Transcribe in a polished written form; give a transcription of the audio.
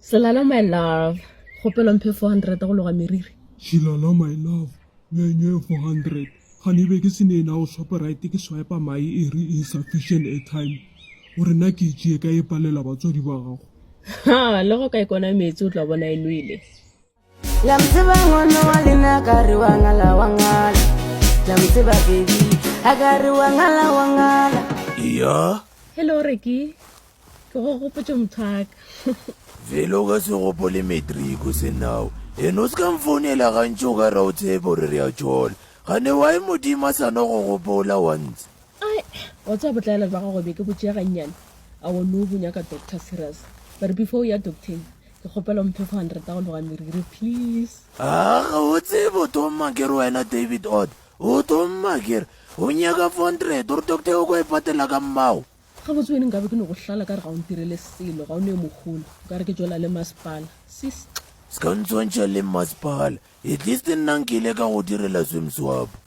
Selala my love, kgopelo mphe 400 go loga meriri. Shilala my love, nyenye 400. Gane be ke se ne na go Shoprite ke swipe mai e re insufficient airtime. Gore nna ke e tšee ka e palela batswadi ba gago. Ha, le go ka ikona meetse o tla bona e nwele. La mtseba ngwana wa lena ka re wa ngala wa ngala. La mtseba baby, a ka re wa ngala wa ngala. Iya. Hello Reki. Ke go gopotše motho wa ka. Vele o ka se gopole matric o se nao. Ene o se ka mfounela gantši o ka ra o tsebe gore re a tšhola. Gane why Modimo a sa no go gopola once? Ai, wa tseba botlaela bja gago be ke bo tšea gannyane. Aowa no bo nyaka doctor serious. But before o ya docteng, ke kgopela o mphe 400 ya go loga meriri please. Aga o tsebe o thoma ke re wena David Ott. O thoma ke re o nyaka 400 gore doctor o ko e patela ka mmago. Gabotse wene nkabe ke no go hlala ka re ga o ntirele selo, ga o ne mohola. O ka re ke jola le masepala. Sis. Se ka ntshwantšha le masepala. At least nna nkile ka go direla swim swap.